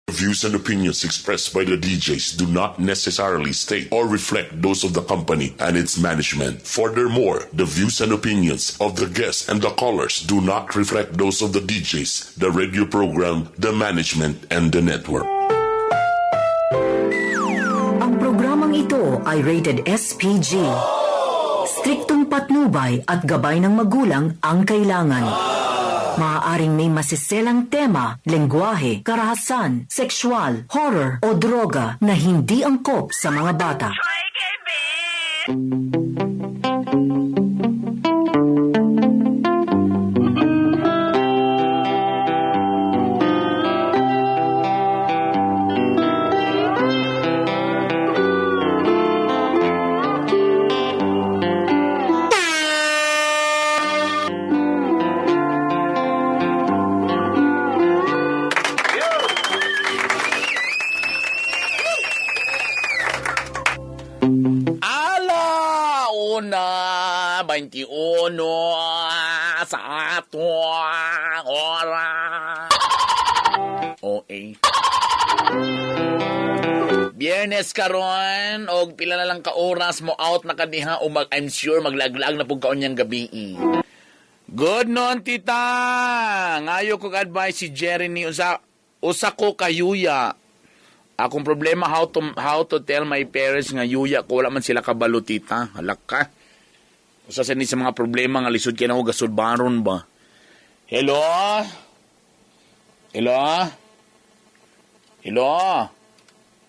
Views and opinions expressed by the DJs do not necessarily state or reflect those of the company and its management. Furthermore, the views and opinions of the guests and the callers do not reflect those of the DJs, the radio program, the management, and the network. Ang programang ito ay rated SPG. Striktong patnubay at gabay ng magulang ang kailangan. Maaaring may masiselang tema, lengguwahe, karahasan, sexual, horror o droga na hindi angkop sa mga bata. Ala una 21 sa atong oras. OA. Biyernes karon og pila na lang ka oras mo out na kadiha o mag I'm sure maglaglag na pug kaon niyang gabi. Good noon, tita. Ngayo kog advice si Jeremy usa usa ko kayuya. Akong problema how to tell my parents nga yuya ko, wala man sila kabalo, tita. Halak ka. Usa sa ni sa mga problema nga lisod kay nako gasulbaron ba. Hello? Hello? Hello?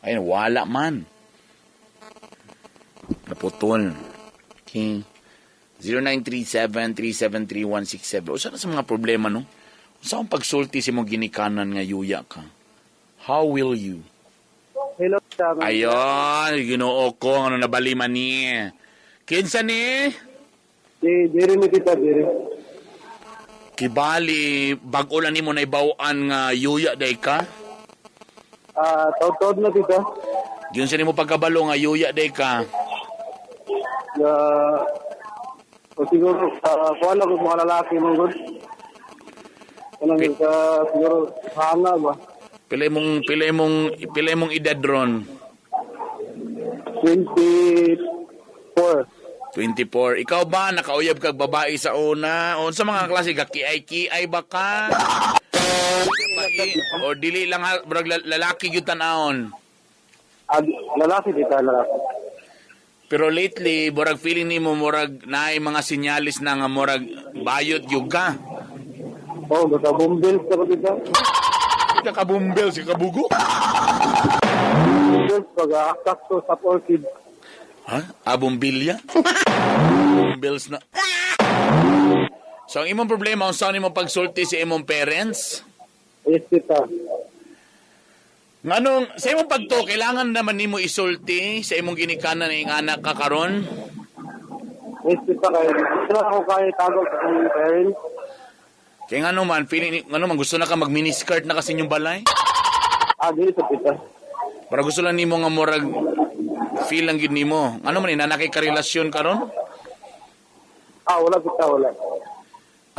Ay, wala man. Naputol. Okay. 0937-373-167. Usa na sa mga problema, no? Usa akong pagsulti sa imong ginikanan nga yuya ka. How will you? Hello, tama. Ayon, Ginoo ko, ano nabali man ni. Kinsa ni? Si Jeremy, tita, Jerry. Kibali, bag-o lang nimo na ibawaan nga yuya day ka? Ah, taod-taod na, tita. Giunsa nimo pagkabalo nga yuya day ka? O siguro, kuha lang kung mga lalaki mong good. Kanang sa, siguro, hanga ba? Pila imong edad ron? 24. 24. Ikaw ba nakauyab kag babae sa una? Unsa mga klase ka, kiay-kiay ba ka? Babae, o dili lang ha, murag lalaki gyud tan-awon? Ah, lalaki, tita, lalaki. Pero lately, murag feeling nimo murag naay mga sinyalis na nga murag bayot gyud ka. Oh, basta bumbil sa ko, tita. Ka kabumbel si kabugo. Bumbil, pag sakto sa orchid. Ha? Ah, bumbilya? Bumbils na. So ang imong problema, unsa nimo pagsulti sa imong parents? Yes, tita. Nganong sa imong pagto kailangan naman nimo isulti sa imong ginikanan na ing anak ka karon? Yes, tita, kaya gusto lang ako kaya tago sa akong parents. Kay ngano man feeling ngano man gusto na ka mag miniskirt na kasi inyong balay? Ah, dili sa tita. Para gusto lang nimo nga murag feel lang gyud nimo. Ngano man inanakay ka relasyon karon? Ah, wala, tita, wala.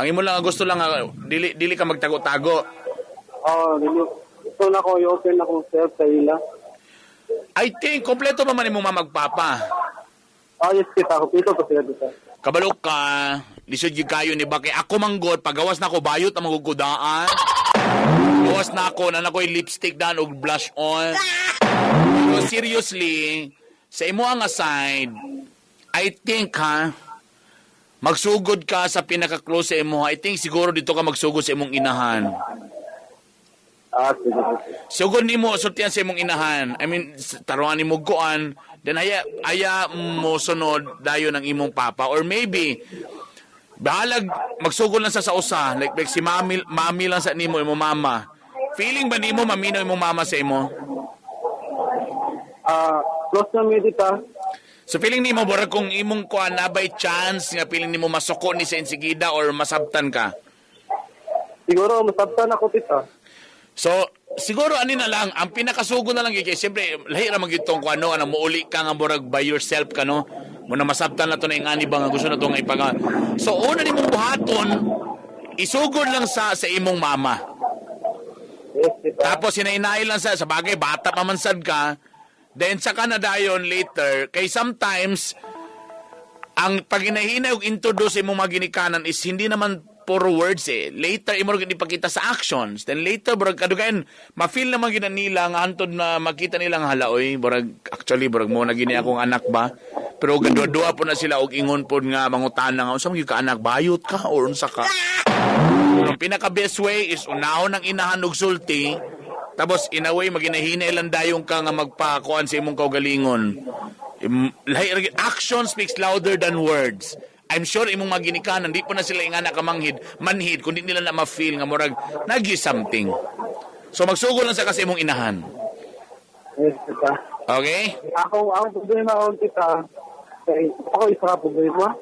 Ang imo lang ang gusto lang nga, dili dili ka magtago-tago. Oh, dili. Gusto na ko i-open akong self sa ila. I think kompleto pa man imong mama magpapa. Ah, yes, tita. Kupito pa sila, tita. Kabalo ka, lisod gyud kayo ni ba kay ako manggod pagawas na ako bayot ang magugudaan. Gawas na ako na ako'y lipstick dan og blush on. Pero seriously, sa imo ang side, I think ha, magsugod ka sa pinaka-close sa imo. I think siguro dito ka magsugod sa imong inahan. Ah, sige, sige. Sugod nimo sultian sa imong inahan. I mean, taruan nimo goan, then aya aya mo sunod dayon ang imong papa or maybe bahalag magsugod lang sa usa like si mami, mami lang sa nimo imong mama. Feeling ba nimo maminaw imong mama sa imo? Ah, close na mi, tita. So feeling nimo murag kung imong kuan na by chance nga feeling nimo masuko ni sa insigida or masabtan ka? Siguro, masabtan ako, tita. So, siguro ani na lang, ang pinakasugo na lang gyud kay siyempre lahi ra man gyud tong kuan no, ano muuli ka nga murag by yourself ka no. Muna masabtan na to na ingani ba nga gusto na to nga ipaga. So una nimong buhaton, isugod lang sa imong mama. Yes, tita. Tapos hinahinay lang sa bagay, bata pa man sad ka. Then saka na dayon later, kay sometimes ang pag hinahinay og introduce imong mga ginikanan is hindi naman puro words eh. Later imo ra ipakita sa actions. Then later burag kadugayan ma-feel naman gina nila nga hantod na makita nila nga hala oy, burag actually burag mo na gini akong anak ba. Pero gadua-dua po na sila og ingon pod nga mangutana nga unsa man gyud ka anak, bayot ka or unsa ka. Ang pinaka best way is unahon ang inahan og sulti, tapos in a way maginahinay lang dayon ka nga magpakuan sa imong kaugalingon. Action speaks louder than words. I'm sure imong mga ginikanan di po na sila ingana ka manghid, manhid kundi nila na ma-feel nga murag nagi something. So magsugod lang sa kasi imong inahan. Yes, tita. Okay? Ako, ang problema ko, tita, kay ako isa ka problema.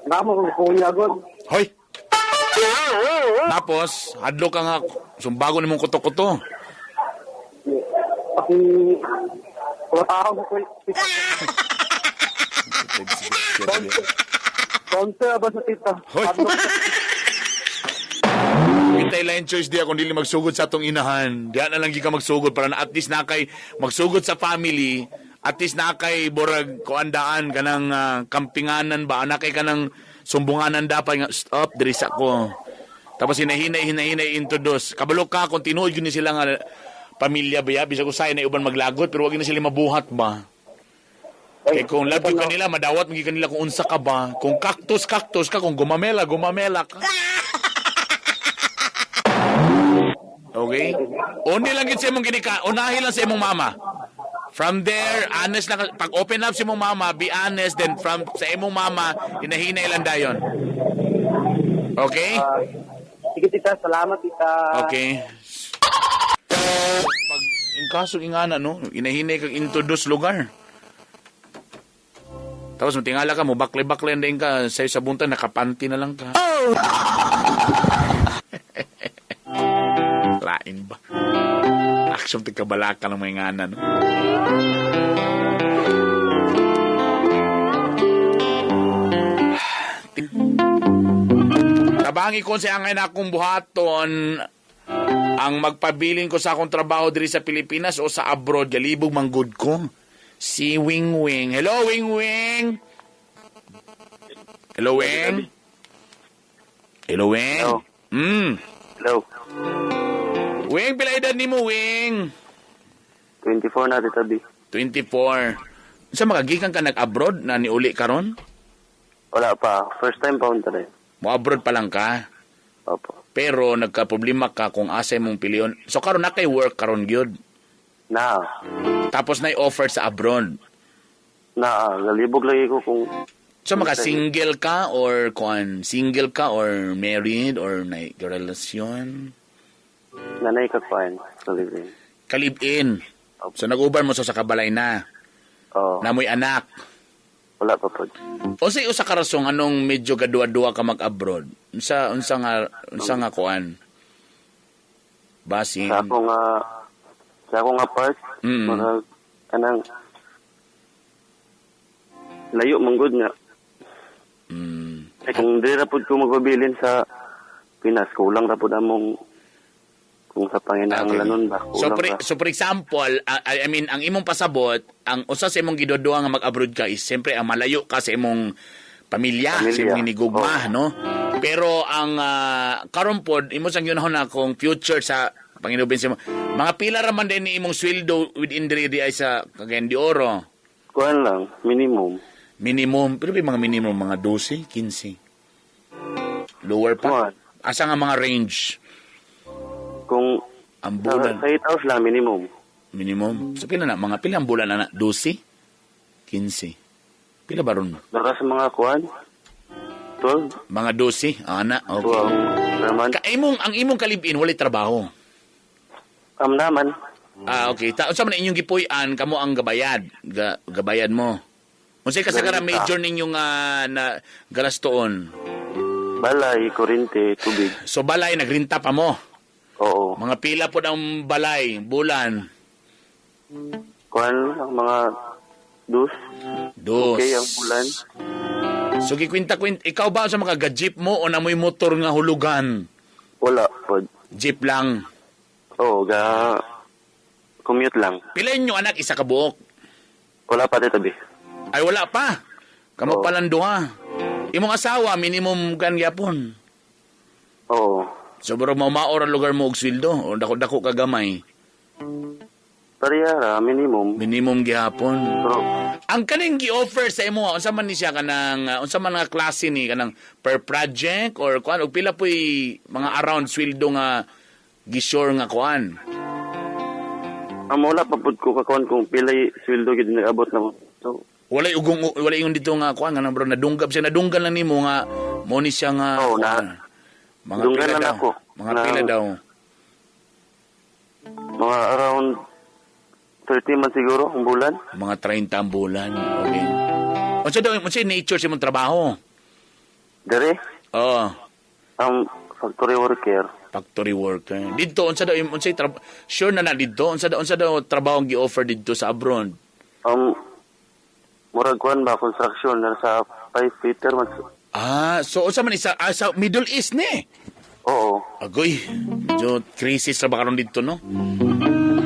Namo ko kuya god. Hoy. Tapos hadlo ka nga sumbago nimong kuto-kuto. Kasi, wala pa ako ko. Konti ba sa tita? Hoy. Hintay line choice diya kung dili magsugod sa atong inahan. Diya na lang gi ka magsugod para na at least na kay magsugod sa family, at least na kay borag kuandaan kanang kampinganan ba, na kay kanang sumbunganan dapat nga stop diri sa ko. Tapos hinahinay hinahinay introduce. Kabalo ka kung tinuod gyud ni sila nga pamilya ba ya, bisag usay na uban maglagot pero wag na sila mabuhat ba. Kay kung love you kanila, madawat magi kanila kung unsa ka ba. Kung cactus, cactus ka. Kung gumamela, gumamela ka. Okay? Uni lang gid sa imong ginika, unahin lang sa imong mama. From there, honest lang. Pag open up sa imong mama, be honest. Then from sa imong mama, hinahinay lang dayon. Okay? Sige tita, salamat tita. Okay. Pag in kaso ingana, no? Inahinay kag introduce lugar. Tapos matingala ka mo, bakle-bakle din ka, sa'yo sa bunta, nakapanti na lang ka. Oh! Lain ba? Action tigkabalaka ng mga ingana, no? Tabangi ko sa angay na akong buhaton ang magpabilin ko sa akong trabaho diri sa Pilipinas o sa abroad, galibog manggod ko. Si Wing Wing. Hello, Wing Wing! Hello, Wing? Hello, Wing? Hello. Hello. Wing, pila edad nimo, Wing? 24 na, Tita B. 24. Sa makagikan ka nag-abroad na niuli karon? Wala pa. First time pa unta rin. Mo-abroad pa lang ka? Opo. Pero nagka-problema ka kung asa imong pilion. So karon na kay work karon gyud. Na. Tapos na offer sa abroad. Na, galibog lagi ko kung So maka single ka or kuan, single ka or married or na relasyon? Nanay ka kuan, kalibin. Kalibin. Opo. So nag-uban mo sa kabalay na. Oo. Namoy anak. Wala pa po. O sa usa ka rason anong medyo gaduwa-duwa ka mag-abroad? Unsa nga kuan? Basin. Sa ako nga part, murag kanang layo manggod nga. Eh, kung di ra pud ko magpabilin sa Pinas, kulang ra pud among kung sa panginahanglanon ba. So Kulang ra. so for example, I mean, ang imong pasabot, ang usa sa imong giduduwa nga mag-abroad ka is siyempre ang malayo ka sa imong pamilya, sa Pamilya. imong hinigugma, no? Pero ang karon pod imo sang yunahon na kung future sa Panginoon sa imo. Mga pila ra man din ni imong sweldo within diri di ay sa Cagayan de Oro. Kuan lang, minimum. Minimum, pero may mga minimum mga 12, 15. Lower pa. Kuan. Asa nga mga range? Kung ang bulan. Sa 8 hours lang minimum. Minimum. So pila na mga pila ang bulan na 12, 15. Pila ba ron? Dara sa mga kuan? 12. Mga 12, ana, okay. 12 per month. Ka imong ang imong kalibin walay trabaho. Am naman. Ah, okay. Unsa man inyong gipuy-an kamo ang gabayad, gabayad mo. Unsay kasagara major ninyong na galastoon? Balay, kurente, tubig. So balay nagrinta pa mo. Oo. Mga pila po ng balay, bulan. Kuan lang mga dus. Dos. Okay ang bulan. So gikwinta-kwinta, ikaw ba sa mga ga-jeep mo o namoy motor nga hulugan? Wala pod. Jeep lang. Oo, ga commute lang. Pila inyo anak, isa ka buok? Wala pa, Tito B. Ay, wala pa. Kamo Oo. pa lang duha. Imong asawa, minimum kan gyapon. Oo. So, bro, maumaor ang lugar mo og sweldo o dako-dako ka gamay. Pareha ra, minimum. Minimum gihapon. Pero, Ang kaning gi-offer sa imo, unsa man ni siya kanang unsa man nga klase ni kanang per project or kuan, og pila po'y mga around sweldo nga gi-sure nga kuan? Ang wala pa pud ko kakuan kung pilay sweldo gid nag-abot na mo. So, Walay ugong, walay ingon dito nga kuan nga bro, nadunggab siya, nadunggan lang nimo nga mo ni siya nga Oo, kuan. Mga dunggan pila lang daw. ako. Mga pila daw. Mga around 30 man siguro ang bulan. Mga 30 ang bulan. Okay. Unsa daw, unsa nature sa imong trabaho? Dere, Oo. ang factory worker. Factory worker. Didto, unsa daw unsay sure na na didto, unsa daw trabaho ang gi-offer didto sa abroad? Murag kuan ba, construction na sa 5 feeter man. Ah, so unsa man isa sa Middle East ni? Oo. Agoy, medyo crisis ra ba karon didto, no?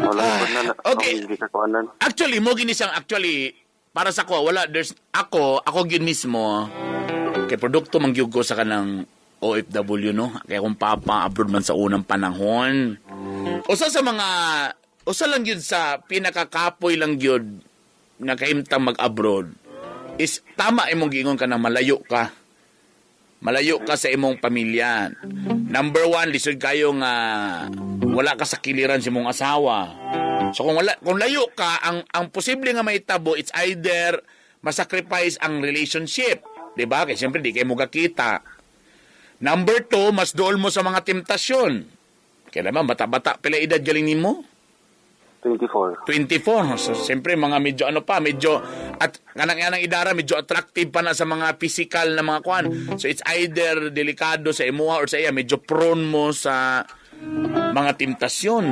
Wala ah, na, na okay. Ang gikakuanan. Actually, mo gini siyang actually para sa ko wala, there's ako ako gyud mismo kay produkto man gyud ko sa kanang OFW, no. Kaya kung papa abroad man sa unang panahon. Usa sa mga usa lang gyud sa pinakakapoy lang gyud nga kahimtang mag-abroad is tama imong giingon ka na malayo ka. Malayo ka sa imong pamilya. Number one, lisod kayo nga wala ka sa kiliran sa imong asawa. So kung layo ka, ang posible nga mahitabo, it's either masacrifice ang relationship, 'di ba? Kay siyempre di kayo mo kakita. Number two, mas dool mo sa mga temptasyon. Kaya naman, bata-bata, pila edad galing nimo? 24. 24. So, siyempre, mga medyo ano pa, medyo, at kanang yanang idara, medyo attractive pa na sa mga physical na mga kuan. So, it's either delikado sa imuha or sa iya, medyo prone mo sa mga temptasyon.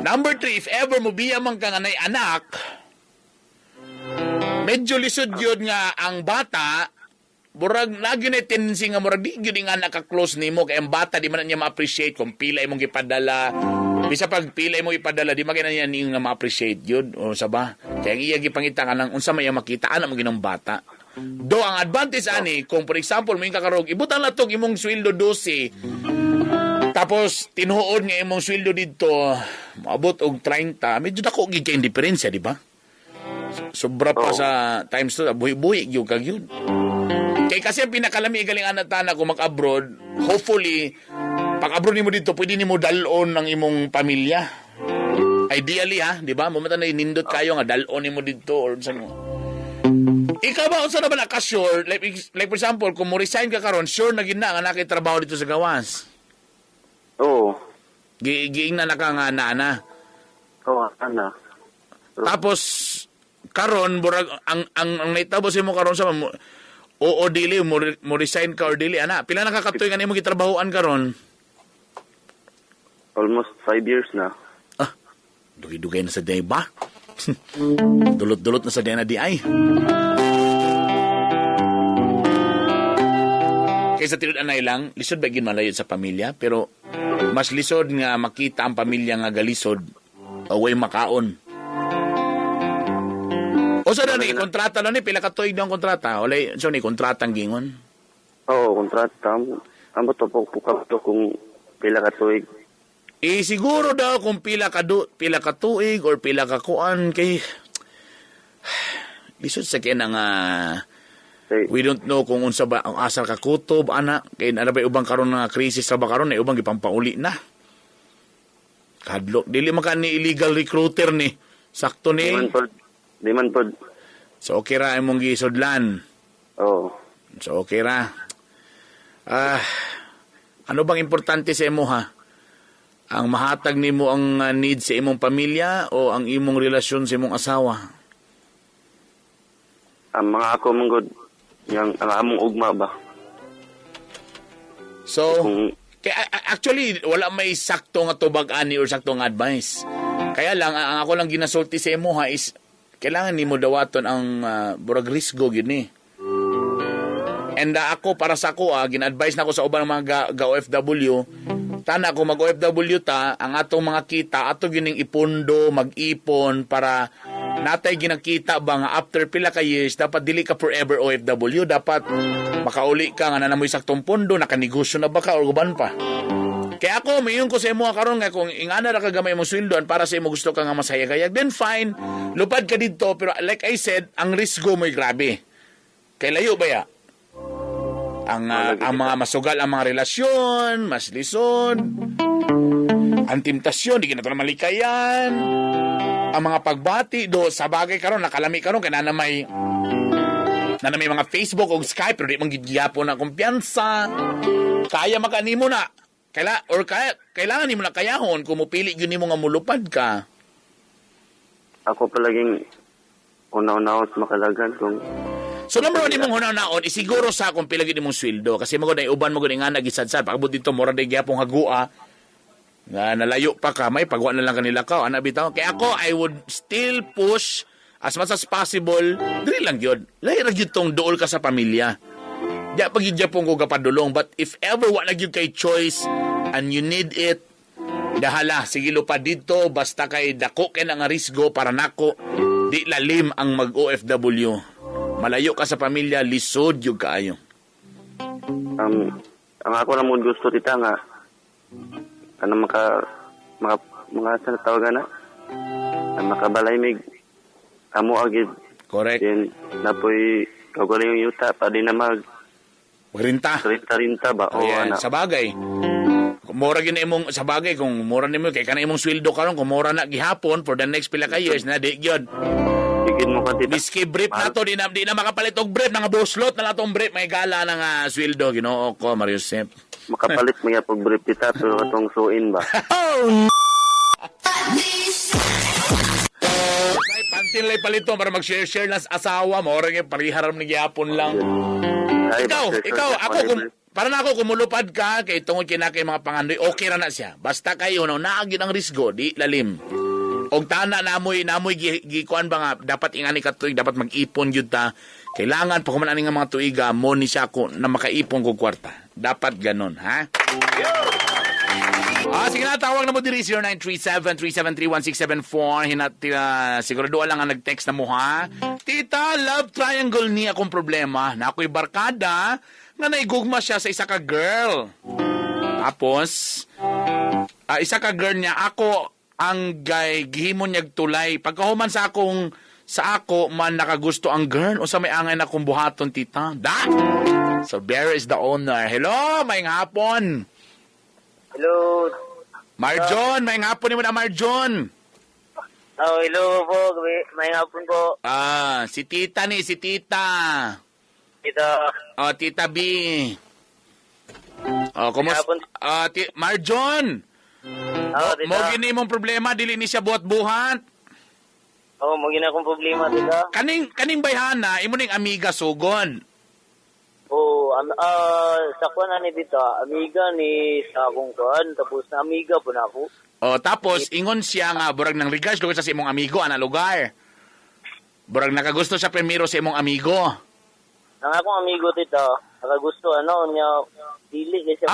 Number three, if ever mo biya man ka nga nay anak, medyo lisod yun nga ang bata, murag lagi na tendency nga murag di gyud nga naka-close nimo, kay ang bata di man na niya ma-appreciate kung pila imong gipadala. Bisa pag pila imong ipadala, di man kay na niya niyo nga ma-appreciate yun o sa ba. Kaya ang iya gipangita ka ng unsa may iya makita ana mo ginang bata. Do ang advantage ani, kung for example mo kakarog ibutang na tong imong sweldo 12, tapos tinuod nga imong sweldo didto moabot og 30, medyo dako gid kay diferensya, di ba? Sobra pa Oo. sa times 2, buhi-buhi gyud kag yun. Kay kasi ang pinakalami galing anak tana kung mag-abroad, hopefully, pag abroad nimo dito, pwede nimo dalon ang imong pamilya. Ideally ha, di ba? Mumata na nindot kayo nga dalon nimo dito or sa mo. Ikaw ba, unsa na ba naka-sure? Like for example, kung mo resign ka karon, sure na gid na nga nakay trabaho dito sa gawas? Oo. Giing na naka nga na na. Oo, ana. Tapos karon burag ang nahitabo sa imo karon sa mo, oo, dili mo, mo resign ka or dili ana. Pila na ka katuig nga nimo gitrabahoan karon? Almost 5 years na. Ah, dugay-dugay na sa day ba? Dulot-dulot na sa day na di ay. Kaysa tinud anay lang, lisod ba gyud malayo sa pamilya, pero mas lisod nga makita ang pamilya nga galisod o way makaon. O sa ni kontrata na ni, pila ka tuig na ang kontrata? Walay, so ni kontrata ang gingon. Oo, kontrata. Ambot to po po kung pila ka tuig. Eh siguro daw kung pila ka tuig or pila ka kuan, kay lisod sa kay nga Kay, we don't know kung unsa ba ang asal ka kutob ana, kay ana ba ubang karon nga krisis ra ba karon, ay ubang gipampauli na. Kadlok dili man ka ni illegal recruiter ni. Sakto di ni. man pod. Di man pod. So okay ra imong gisudlan. Oo. So okay ra. Ah, ano bang importante sa imo ha? Ang mahatag nimo ang need sa imong pamilya o ang imong relasyon sa imong asawa? Ang mga ako man gud, yang ang among ugma ba. So, Kung kaya actually wala may sakto nga tubag ani or sakto nga advice. Kaya lang ang ako lang ginasulti sa imo ha is kailangan nimo dawaton ang burag risgo gyud ni. And ako para sa ako gina-advise na ako sa uban ng mga ga OFW, Tana kung mag-OFW ta, ang atong mga kita, ato gining ipundo, mag-ipon para natay ginakita ba nga after pila ka years, dapat dili ka forever OFW, dapat makauli ka nga nanamoy saktong pundo, nakanegosyo na ba ka or guban pa. Kaya ako, mayon ko sa imo karon nga kung ingana ra ka gamay imong sweldoan para sa imo gusto ka nga masayagayag, then fine, lupad ka didto, pero like I said, ang risgo mo'y grabe. Kay layo ba ya? Ang mga masugal ang mga relasyon, mas lisod. Ang temptasyon, di na malikayan. Ang mga pagbati do sa bagay karon nakalami karon kay na may mga Facebook o Skype pero di man gid gyapon na kumpiyansa. Kaya makanimo na. Kailangan nimo na kayahon kung mupili gyud nimo nga mulupad ka. Ako palaging una-una sa makalagan kung. So number one imong hunaw-naon isiguro sa kung pila gyud imong sweldo kasi magod ay uban mo gud nga nagisadsad pag-abot dito mura day gyapon hagua nga nalayo pa ka may pagwa na lang kanila ka ana bitaw. Kaya ako I would still push as much as possible diri lang gyud. Lahi ra gyud tong duol ka sa pamilya. Di pa gyud gyapon ko gapadulong, but if ever wa na gyud kay choice and you need it, dahala sige lupad dito basta kay dako kay na nga risgo para nako di lalim ang mag OFW. Malayo ka sa pamilya, lisod gyud kaayo. Ang ako lang mo gusto tita nga ano maka mga sa tawagan na makabalay mig amo agid. Correct. Then napoy kagaling yung yuta pa di na mag magrinta. Rinta ba? Oo, ayan, sa bagay. Mura gid imong sa bagay kung mura nimo kay kana imong sweldo karon kung mura na gihapon for the next pila ka years na di gyud. Igid mo ka tita. Miski brief na to di na makapalit og brief nga boslot na lang tong brief may gala na nga sweldo Ginoo ko Mariusep. Makapalit mga pag brief tita pero atong suin ba. Oh. Ay pantin lay palito para mag-share-share nas asawa mo ora gyud pariharam ni gihapon lang. Ay, Ikaw, ako kung para na ako kumulupad ka kay tungod kina kay mga pangandoy, okay ra na siya. Basta kayo no naagid ang risgo, di lalim. Og tana namoy gikuan ba nga dapat ingani ka tuig, dapat mag-ipon gyud ta. Kailangan pa kuman ani nga mga tuiga mo ni siya ko na makaipon kog kwarta. Dapat ganon, ha? Sige na, tawag na mo diri 0937-373-1674. Hinat, sigurado lang ang nag-text na mo, ha? Tita, love triangle ni akong problema. Na ako'y barkada nga naigugma siya sa isa ka girl. Tapos, isa ka girl niya, ako ang gay gihimon niyag tulay. Pagkahuman sa akong sa ako man nakagusto ang girl, unsa may angay na akong buhaton, tita? Da! So, Bear is the owner. Hello, maayong hapon. Hello. Marjon, maayong hapon nimo na, Marjon. Oh, hello po. Maayong hapon po. Si tita ni, si tita. Tita. Oh, Tita B. Oh, kumusta? Marjon. Oh, tita. Mo gini imong problema, dili ni siya buhat-buhat. Oh, mo gini akong problema, tita. Kaning bayhana, imo ning amiga sugon. Oh, sa kuan na ni tita, amiga ni sa akong kuan, tapos na amiga po na ako. Oh, tapos ingon siya nga burag nang regards lugar sa imong amigo ana lugar. Burag nakagusto siya primero sa imong amigo. Ang akong amigo tita, nakagusto ano niya dili kay siya.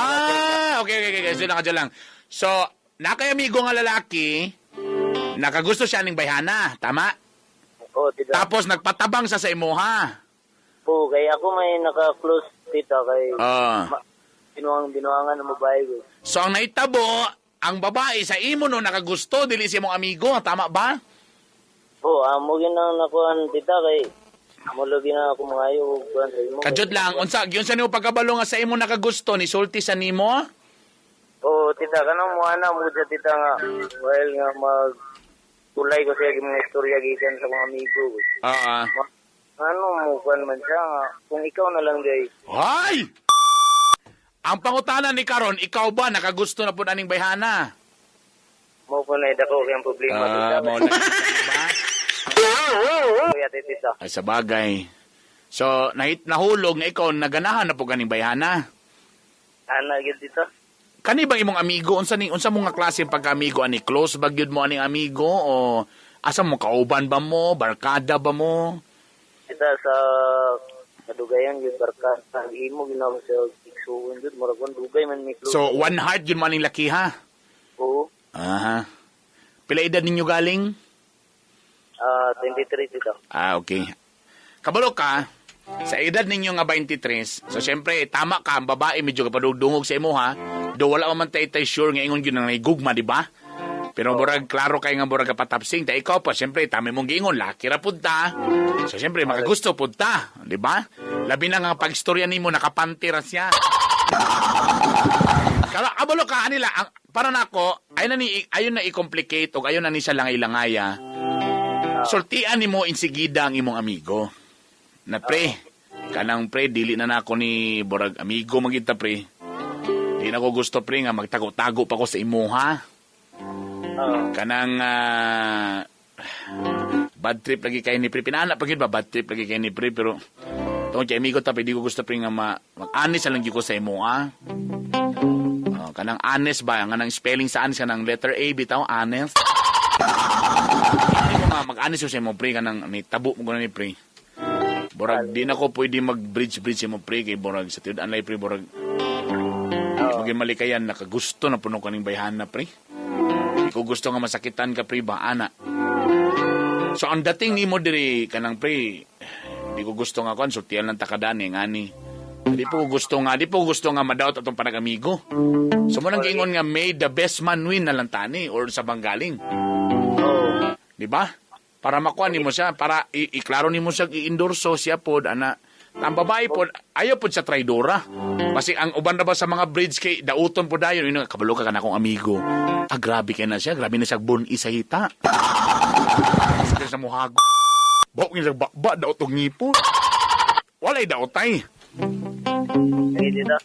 Okay. So lang lang. So, nakay amigo nga lalaki, nakagusto siya ning bayhana, tama? Oh, tita. Tapos nagpatabang siya sa imuha. Po, kay ako may naka-close tita kay binuangan ng babae ko. So ang naitabo, ang babae sa imo no nakagusto dili sa imong amigo, tama ba? Po, amo ginang nakuan tita kay amo lagi na ako mangayo og kuan sa imo. Kadyot lang, unsa gyud sa nimo pagkabalo nga sa imo nakagusto ni sulti sa nimo? Oh, tita kanang mo ana mo sa tita nga while nga mag tulay ko siya mga istorya gikan sa mga amigo. Ano mo kuan man siya nga kung ikaw na lang day. Hay! Ang pangutana ni karon, ikaw ba nakagusto na pud aning bayhana? Mo po na dako kay ang problema tita. Mo na ba? Kuya tita. Ay sa bagay. So nahulog nga ikaw naganahan na pud kaning bayhana. Ana gyud tita. Kani bang imong amigo unsa ni unsa mo nga klase pagka-amigo ani close ba gyud mo aning amigo o asa mo kauban ba mo, barkada ba mo? Tita sa kadugayan gyud barkada imo ginawa sa Igsuon jud murag kun dugay man mi close. So, one heart yun maning laki ha? Oo. Aha. Pila edad ninyo galing? 23 tita. Ah, okay. Kabalo ka, sa edad ninyo nga 23, so syempre, tama ka, ang babae medyo kapadugdungog sa imo ha, do wala man tay sure nga ingon gyud nga gugma, di ba? Pero murag klaro kay nga murag kapatapsing, ta ikaw pa syempre tama mong giingon, laki ra pud ta. So syempre makagusto pud ta, di ba? Labi na nga pagstorya nimo nakapanty ra siya. Kala abalo ka anila ang, para nako ayon na ni ayon na i-complicate og ayon na ni siya langay-langaya. Sultian nimo insigida ang imong amigo. Na pre, kanang pre dili na nako ni borag amigo magita pre. Di na ko gusto pre nga magtago-tago pa ko sa imuha. Kanang bad trip lagi kay ni pre. Pinana pa gyud ba bad trip lagi kay ni pre pero tungod kay amigo ta pre, di ko gusto pre nga mag-honest lang gyud ko sa imuha. Kanang honest ba, ang kanang spelling sa honest kanang letter A bitaw honest. Hindi mo nga mag-honest sa imo pre kanang ni tabo mo ni pre. Borag di na ko pwede mag-bridge bridge sa imo pre kay borag sa tiud anlay pre borag. Maging malikayan nakagusto na puno kaning bayhana pre. Di ko gusto nga masakitan ka pre ba ana. So ang dating nimo diri kanang pre, di ko gusto nga kon sultian lang takadani ngani. Di po gusto nga madawat atong panag-amigo. So mo nang giingon nga may the best man win na lang tani or sa banggaling. Oh. Di ba? Para makuha nimo siya, para iklaro nimo siya i-endorso siya pod ana. Ang babae pod ayaw pod sa traidora. Kasi ang uban na ba sa mga bridge kay dauton pod dayon ino kabalo ka kana akong amigo. Ah, grabe kay na siya, grabe na siya bun-i sa hita. Sakit sa muhago. Bok ni siya bakba daot og ngipon. Walay daotay. Tita.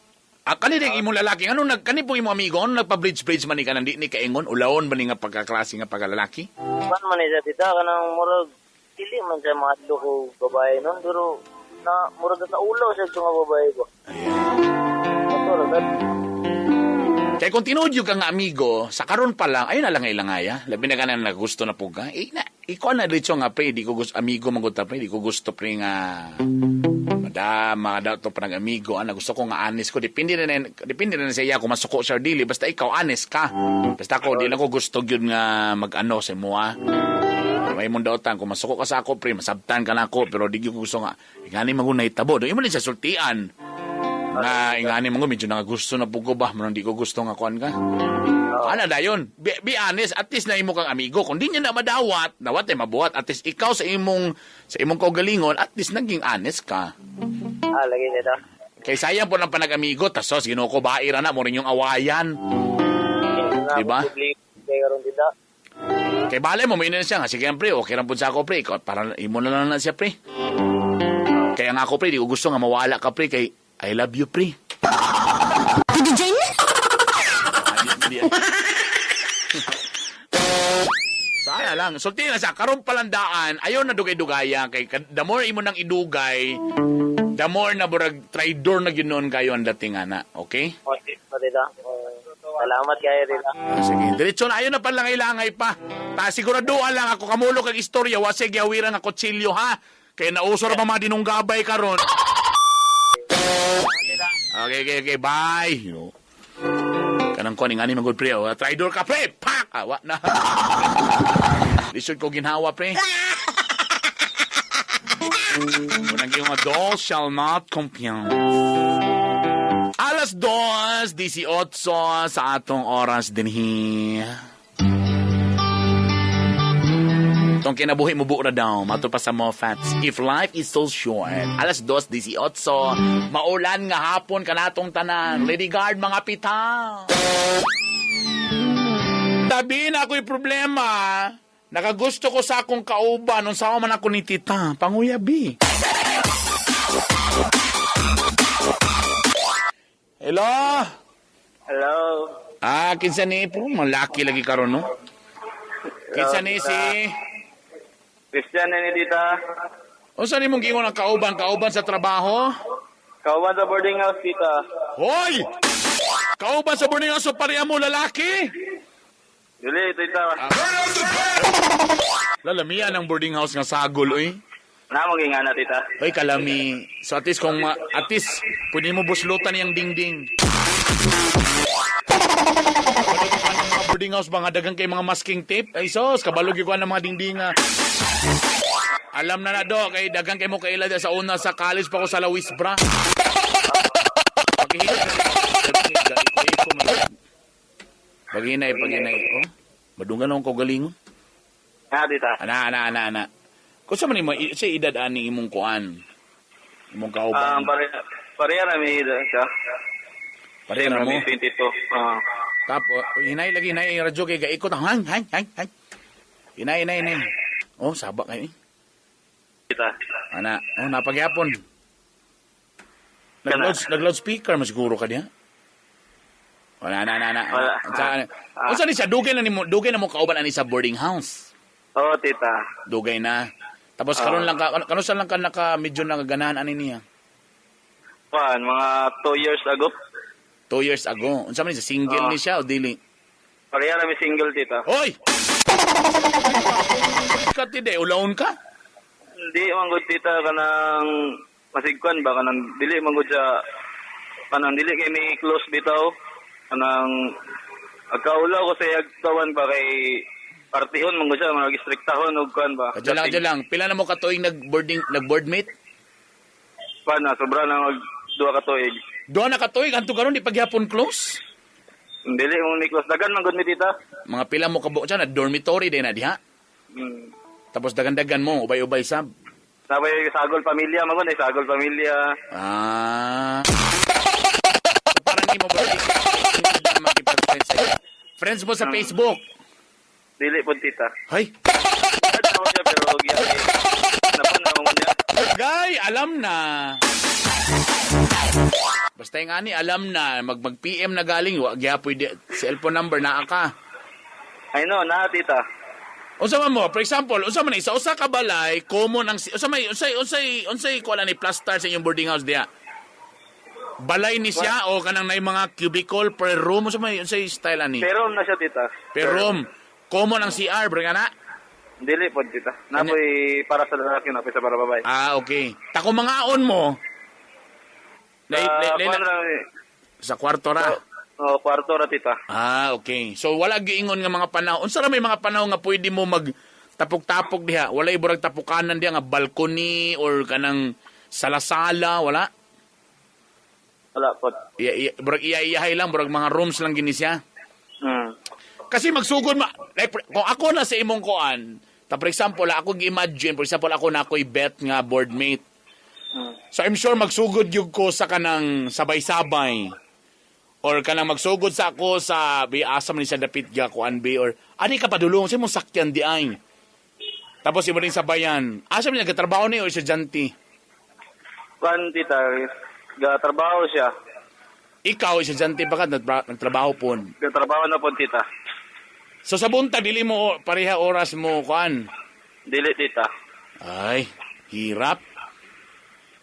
Ah, kani ding imong lalaki, ano nag kani pong imong amigo, ano nagpa-bridge-bridge man ni kanang di ni kaingon ulawon ba ni nga pagkaklase nga pagkalalaki? Kan man siya tita kanang murag dili man siya mahadlok ko babae nun pero na murag sa ulo siya nga babae ko. Ayan. Kaya kung tinuod yung ka nga amigo, sa karon pa lang, ayun na lang ilangaya. Labi na ka na nagusto na po ka. Eh, na, ikaw na diretso nga pre, di ko gusto, amigo man gud ta pre, di ko gusto pre nga madama daw to parang amigo, ana gusto ko nga honest ko. Depende na sa iya kung masuko siya or dili, basta ikaw honest ka. Basta ako di lang ko gusto gyud nga mag-ano sa imo ha. May mong daotan kung masuko ka sa ako pre, masabtan ka na ako pero di gyud ko gusto nga ingani man gud nahitabo. Do imo din sa sultian. Nga ingani man gud medyo nagagusto na pud ko ba, mo di ko gusto nga kuan ka. Ana dayon, be honest, at least na imo kang amigo. Kung di niya na madawat, dawat ay mabuhat. At least ikaw sa imong kaugalingon, at least naging honest ka. Ah, lagi nito. Kay sayang po ng panag-amigo, tasos Ginoo ko baira na mo rin yung awayan. Di ba? Kay balay mo may siya nga sige pre, okay ra pud sa ako pre, ikaw para imo na lang na siya pre. Kaya nga ako pre, di ko gusto nga mawala ka pre kay I love you pre. Sana lang. Sulti na siya, karon palandaan, ayaw na dugay-dugaya kay the more imo nang idugay, the more na burag traidor na gyud noon kayo ang dating ana, okay? Okay, tita. Salamat kayo, tita. Ah, sige, diretso na ayaw na palangay-langay pa. Ta siguraduhan lang ako kamulo kag istorya, wa sige giawiran nga kutsilyo ha. Kay nauso ra pa mga dinunggabay karon. Okay, bye. You know. Kanang kuan ngani man gud pre, oh. Traidor ka pre. Pak! Awa na. Lisod ko ginhawa pre. Unang yung adult shall not compare. Alas 2:18 sa atong oras dinhi. Tong kinabuhi mo buo na daw, mato pa sa Moffats. If life is so short. Alas 2:18, maulan nga hapon kanatong tanan. Lady Guard, mga pita. Tabi na ako'y problema. Nakagusto ko sa akong kauban nung sama man ako ni tita. Panguyabi. Hello? Hello? Ah, kinsa ni? Puro malaki lagi karon no? Kinsa ni si... Christian na ni tita. O saan imong giingon ang kauban? Kauban sa trabaho? Kauban sa boarding house, tita. Hoy! Kauban sa boarding house, so pareha mo lalaki? Dili, tita. Lalamian ang boarding house nga sagol, oy. Namo nga na, tita. Oy, kalami. So at least kung at least pwede mo buslutan yang dingding. Mga boarding house ba nga dagang kay mga masking tape? Ay sos, kabalog gyud ko ang mga dingding nga. Alam na na do kay dagang kay mo kaila sa una sa college pa ko sa Lawis bra. Paginay, paginay. Oh, madungan akong kaugalingon. Ha, tita. Ana, ana, ana, ana. Kung sa man mo, sa edad ani imong kuan? Imong kauban. Pareha na may edad siya. Pareha na mo. 22. Tapos, hinay lagi, hinay yung radyo kay gaikot. Hang, hang, hang, hang. Hinay, hinay, hinay. Oh, saba kayo eh. Tita. Ana, oh, napagyapon. Nag-loudspeaker masiguro ka diha. Wala, ana, ana, ana. Wala. Unsa ni siya, dugay na nimo, dugay na mo kauban ani sa boarding house. Oo, tita. Dugay na. Tapos karon lang ka, karon lang ka naka medyo nagaganahan ani niya. Kuan, mga 2 years ago. 2 years ago. Unsa man ni siya, single ni siya o dili? Pareha na may single, tita. Hoy! Ka tide, ulawon ka? Hindi man gud, tita, kanang masigkuan ba kanang dili man gud siya kanang dili kay may close bitaw kanang agkaulaw ko sa iyag tawan ba kay partihon man gud siya mga gistriktahon og kuan ba. Kadyo lang, kadyo lang. Pila na mo katuig nag-boarding, nag-boardmate? Kuan na sobra na mag 2 ka tuig. 2 na katuig anto karon di pagyapon close? Dili mo ni close dagan man gud mi, tita. Mga pila mo kabuok siya na dormitory din na diha. Tapos dagan-dagan mo ubay-ubay sab. Sabay sagol pamilya man gud, sagol pamilya. Ah. Parang di mo ba makipag-friends sa'yo? Friends mo sa Facebook? Dili po, tita. Hay. Add ako siya pero napan na mo niya. Gay, alam na. Basta yung ani, alam na. Mag-PM na galing. Wag gyapoy di, cellphone number naa ka. I know, na, tita. Unsa man mo, for example, unsa man isa usa ka balay, common ang unsa may unsay unsay unsay kuan ni plaster sa inyong boarding house diha. Balay ni siya o kanang nay mga cubicle per room, unsa may unsay style ani? Per room na siya, tita. Per room. Common ang CR, bre nga na? Dili po, tita. Napoy para sa lalaki, napoy sa para babae. Ah, okay. Tako mga on mo. Sa kwarto ra. Oh, kwarto ra, tita. Ah, okay. So wala giingon nga mga panahon. Unsa ra may mga panahon nga pwede mo mag tapok-tapok diha? Wala iburag tapukanan diha nga balcony or kanang sala-sala, wala? Wala po. Iya, burag iya-iyahay lang, burag mga rooms lang gini siya. Kasi magsugod ma, like, kung ako na sa imong kuan, ta for example, ako gi-imagine, for example, ako na ako'y bet nga boardmate. So I'm sure magsugod gyud ko sa kanang sabay-sabay. Or kanang magsugod sa ako sa asa man ni siya dapit ga kuan bi or ani ka padulong sa imong sakyan di ay. Tapos imo rin sabayan. Asa man nagatrabaho ni or estudyante? Kuan, tita, gatrabaho siya. Ikaw estudyante pa ka nagtrabaho pon. Gatrabaho na pon, tita. So sa buntag dili mo pareha oras mo kuan. Dili, tita. Ay, hirap.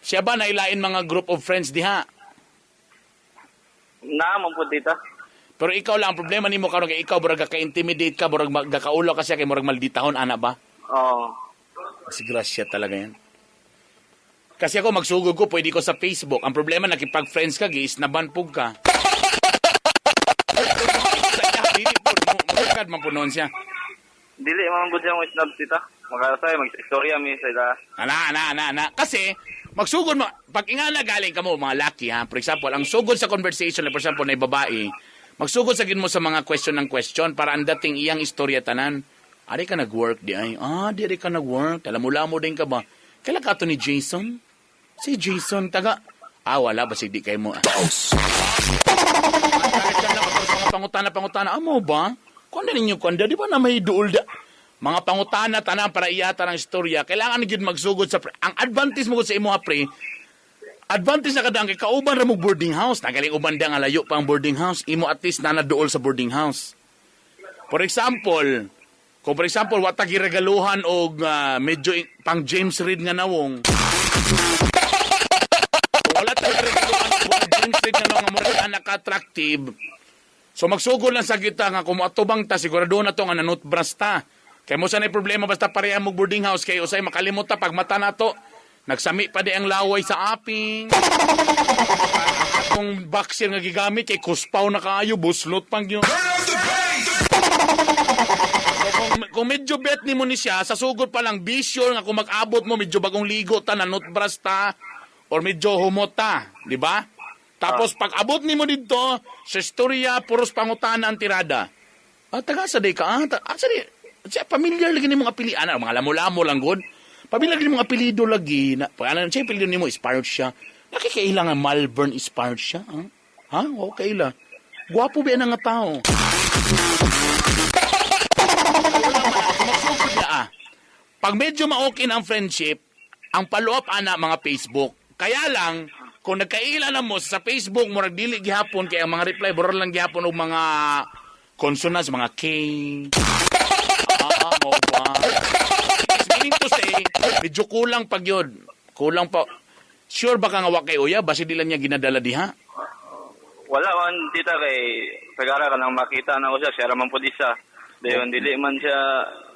Siya ba nailain mga group of friends diha? Naman po, tita. Pero ikaw lang, ang problema nimo karon kay ikaw murag ka-intimidate ka, murag gakaulo ka siya kay murag malditahon ana ba? Oo. Disgrasya talaga yan. Kasi ako magsugod ko, pwede ko sa Facebook. Ang problema nakipag-friends ka, giisnaban pug ka. Dili po, murag man po noon siya. Dili man gud siya mo snap, tita. Makasay mag-istorya mi sa ila. Ana, ana, ana, ana. Kasi magsugod mo, pag ingana galing ka mo, mga laki ha, for example, ang sugod sa conversation, like for example, na babae, magsugod sa gin mo sa mga question ng question para ang dating iyang istorya tanan. Ari ka nag-work di ay? Ah, di ari ka nag-work. Alam mo din ka ba? Kaila ka to ni Jason? Si Jason, taga... Ah, wala, basig di kayo mo. Pangutana, pangutana. Amo ba? Kung ninyo, kung di ba na may duol da? Mga pangutana, tanan para iyata ng istorya. Kailangan gyud magsugod sa... Ang advantage mo sa imo, pre, advantage na kadang kay kauban ra mo boarding house. Nagaling uban da nga layo pa ang boarding house. Imo at least na naduol sa boarding house. For example, kung for example, wa ta giregaluhan og medyo pang James Reid nga nawong. Kung wala ta giregaluhan og James Reid nga nawong nga murag anak attractive. So magsugod lang sa kita nga kung atubang ta sigurado na to nga nanutbras ta. Kay mo sa problema basta pareha mo boarding house kay usay makalimot ta pag mata nato. Nagsami pa di ang laway sa aping. Kung boxer nga gigamit kay kuspaw na kaayo, buslot pang yun. So, kung medyo bet ni mo ni siya, sa sugod pa lang, be sure nga kung mag-abot mo, medyo bagong ligo ta, nanutbras ta, or medyo humot ta, di ba? Tapos pag abot nimo didto, sa istorya, puros pangutana ang tirada. Ah, taga sa day ka, ah, sa di, siya, familiar lagi nimo apelian, ah, mga lamo-lamo lang gud. Familiar lagi nimo apelyido lagi. Na, ano, siya apelyido nimo, inspired siya. Nakikaila nga Malvern inspired siya. Ha? Ha? Okay la. Gwapo ba nga tao? Magsugod na, ah. Pag medyo ma-okay na ang friendship, ang follow-up ana mga Facebook. Kaya lang, kung nagkaila na mo sa Facebook, murag dili gihapon kay ang mga reply murag lang gihapon og mga consonants, mga K. Ah, mo ba? Meaning to say, medyo kulang pag yun. Kulang pa. Sure ba ka nga wa kay uya? Basi di lang niya ginadala diha? Wala man tita kay sagara ka nang makita na ko siya, siya ra man pud isa. Dayon dili man siya,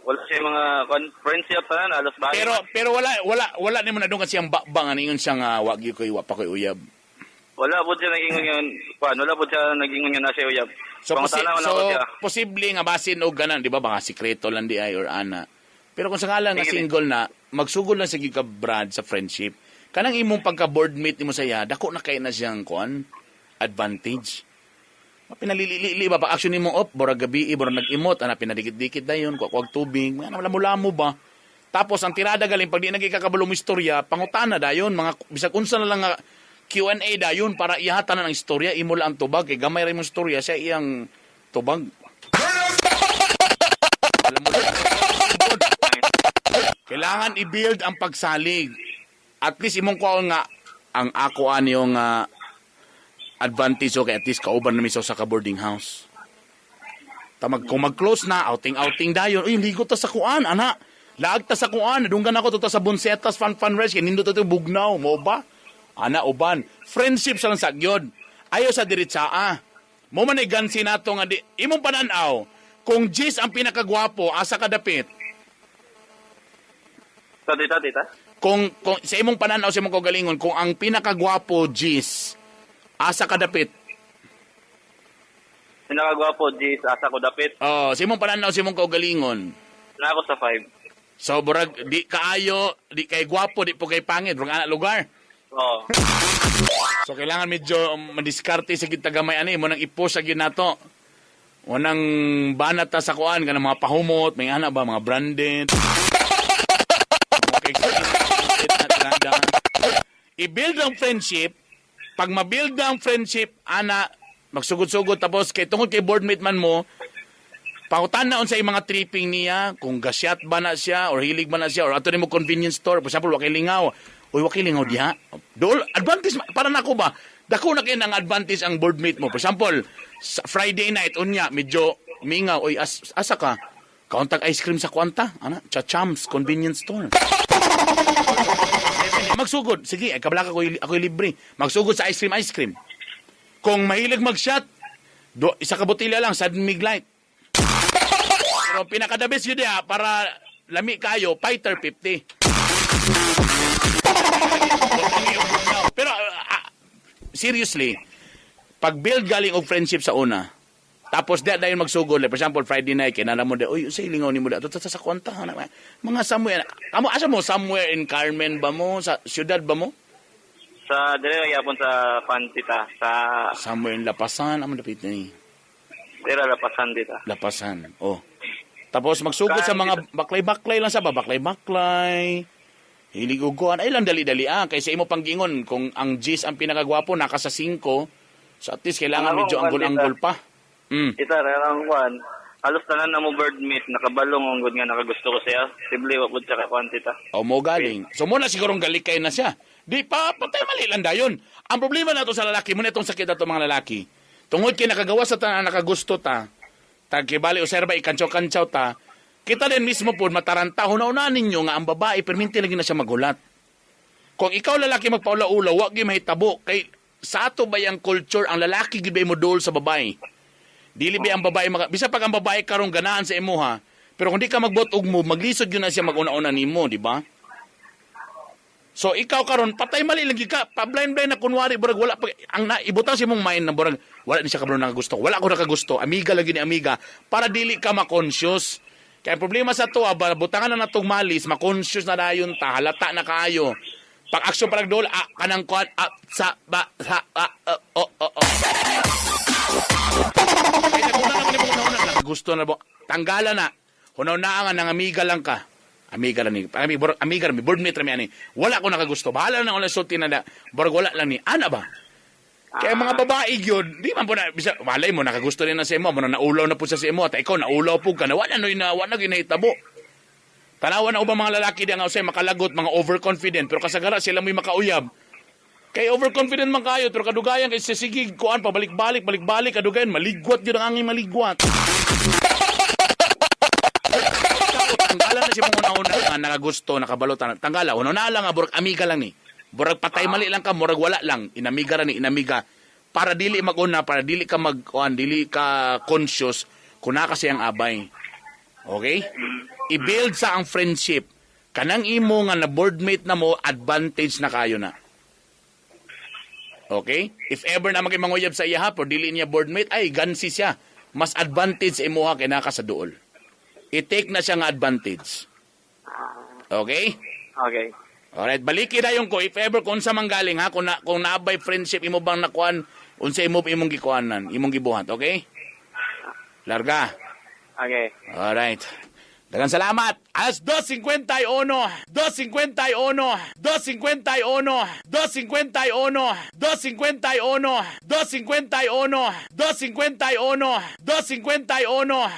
wala siya mga friendship tanan alos bahay. Pero wala nimo na dunggan siyang bakbang ani ingon siya nga wa gyud koy wa pa koy uyab. Wala pud siya nag-ingon yun, kuan, wala pud siya nag-ingon yun na siya uyab. So, ko siya. posible nga basin og ganan, di ba? Baka sikreto lang di ay or ana. Pero kung sakala nga single na, magsugod lang sige ka Brad sa friendship. Kanang imong pagka board mate nimo sa iya, dako na kay na siyang kuan advantage. Pinalili ba pa action nimo op, bora gabi, bora nag-imot, ana pinadikit-dikit dayon, kuwag tubig, mga lamo-lamo ba. Tapos ang tirada galing pag di nagikakabalo mo istorya, pangutana dayon, mga bisag unsa na lang nga Q&A dayon para ihatan na ang istorya, imo lang ang tubag kay gamay ra imong istorya siya iyang tubag. Alam mo, kailangan i-build ang pagsalig. At least imong kuwaon nga ang ako ani yung advantage okay, at least kauban na miso sa ka boarding house. Tamag kung mag-close na outing-outing dayon, uy ligo ta sa kuan ana. Laag ta sa kuan, nadunggan ako to ta sa Bonsetas Fun Fun Rest kay nindot to bugnaw, mo ba? Ana uban, friendship sa lang sagyod. Ayo sa diretsaa. Mo man ay gansi nato nga di imong panan-aw. Kung Jis ang pinakagwapo, asa ka dapit? So tita. Kung sa imong pananaw sa imong kaugalingon, kung ang pinakagwapo Jis, asa ka dapit? Pinakagwapo Jis, asa ko dapit. Oh, sa imong pananaw sa imong kaugalingon. Na ako sa 5. So burag di kaayo, di kay gwapo, di po kay pangit, burag ana lugar. Oo. So kailangan medyo madiskarte sa kita gamay ani mo nang i-push sa gyud nato. Unang banat ta sa kuan kanang mga pahumot, may ana ba mga branded. Okay. I-build ang friendship. Pag ma-build ang friendship, ana magsugod-sugod tapos kay tungod kay boardmate man mo, pangutan na unsa mga tripping niya, kung gasyat ba na siya or hilig ba na siya or ato nimo convenience store, for example, wa kay lingaw. Uy, wa kay lingaw diha. Dol, advantage para nako ba? Dako na kay nang advantage ang boardmate mo. For example, sa Friday night unya medyo mingaw, uy asa ka? Kauntag ice cream sa Kwanta, ana, Chachams convenience store. Magsugod, sige, ay kabalaka ko ako'y libre. Magsugod sa ice cream. Kung mahilig mag-shot, isa ka botelya lang, San Mig Light. Pero pinaka-the best yun diha, para lami kayo, Fighter 50. Pero seriously, pag build galing og friendship sa una, tapos di dayon magsugod, like, for example, Friday night, kinala mo di, uy, sa ilingaw ni mo di, ato sa Kwanta, mga somewhere, amo asa mo, somewhere in Carmen ba mo, sa siyudad ba mo? Sa dire yapon sa pan tita, sa somewhere in Lapasan, amo dapit ni. Dira Lapasan tita. Lapasan. Oh. Tapos magsugod sa mga baklay-baklay lang sa ba, baklay-baklay. Hilig uguan ay lang dali-dali ah kaysa imo panggingon kung ang G's ang pinakagwapo naka sa 5, so at least kailangan medyo anggol-anggol pa. Tita, ang kuan, halos tanan na mo bird meat nakabalong ang gud nga nakagusto ko siya. Sible wa pud siya ka kuan tita. O mo galing. So mo na sigurong galik kay na siya. Di pa patay mali lang dayon. Ang problema nato sa lalaki, mo na itong sakit nato mga lalaki. Tungod kay nakagawa sa tanan nakagusto ta. Tagkibali oserba ikantsaw-kantsaw ta. Kita din mismo po mataranta hunaw-una ninyo nga ang babae perminti lagi na siya magulat. Kung ikaw lalaki magpaula-ula, wa gyud mahitabo kay sa ato ba yang culture ang lalaki gyud mo dol sa babae. Dili ba ang babae bisa pag ang babae karong ganahan sa imuha, Pero kung di ka magbuot og move, maglisod yun na siya mag-una-una nimo, di ba? So ikaw karon patay mali lagi ka, pa blind blind na kunwari burag wala pa ang na, ibutang sa imong mind na burag wala ni siya kabalo nakagusto. Wala ko nakagusto. Amiga lagi ni amiga para dili ka ma-conscious. Kaya ang problema sa to, aba, butangan na natong malis, ma-conscious na dayon ta, halata na kaayo. Pag action pa dol, ah, kanang kuan, ah, sa, ba, sa, ah, o, o, o. Kaya kung na naman imong una gusto na bo, tanggala na. Hunaw na nga nang amiga lang ka. Amiga lang ni. Ami, amiga lang, boardmate rami ani. Wala ko nakagusto. Bahala na wala sulti na na. Borag wala lang ni. Ana ba? Kaya mga babae yun, di man po na, bisa, malay mo, nakagusto rin na sa imo, mo na naulaw na po sa imo, at ikaw, naulaw po ka na, wala na, wala na ginahitabo. Tanawa na ubang mga lalaki di ang usay makalagot, mga overconfident, pero kasagara sila mo'y makauyab. Kay overconfident man kayo, pero kadugayan kay sa sige kuan pa balik-balik, balik-balik kadugayan maligwat gyud ang angay maligwat. Tanggala na siya mong una-una nga nakagusto, nakabalo tanggala, una na lang nga burag amiga lang ni. Burag patay mali lang ka, murag wala lang, inamiga ra ni inamiga. Para dili maguna, para dili ka mag kuan, dili ka conscious kuna kasi ang abay. Okay? I-build sa ang friendship. Kanang imo nga na boardmate na mo, advantage na kayo na. Okay? If ever na maging sa iya ha, pero dili niya boardmate, ay, gansi siya. Mas advantage imuha kay naka sa duol. I-take na siya nga advantage. Okay? Okay. Alright, baliki dayon ko if ever kung sa manggaling ha, kung na, kung naabay friendship imo bang nakuan, unsa imo imong gikuanan, imong gibuhat, okay? Larga. Okay. Alright. Daghang salamat. Alas 2:51, 2:51, 2:51, 2:51, 2:51, 2:51, 2:51, 2:51.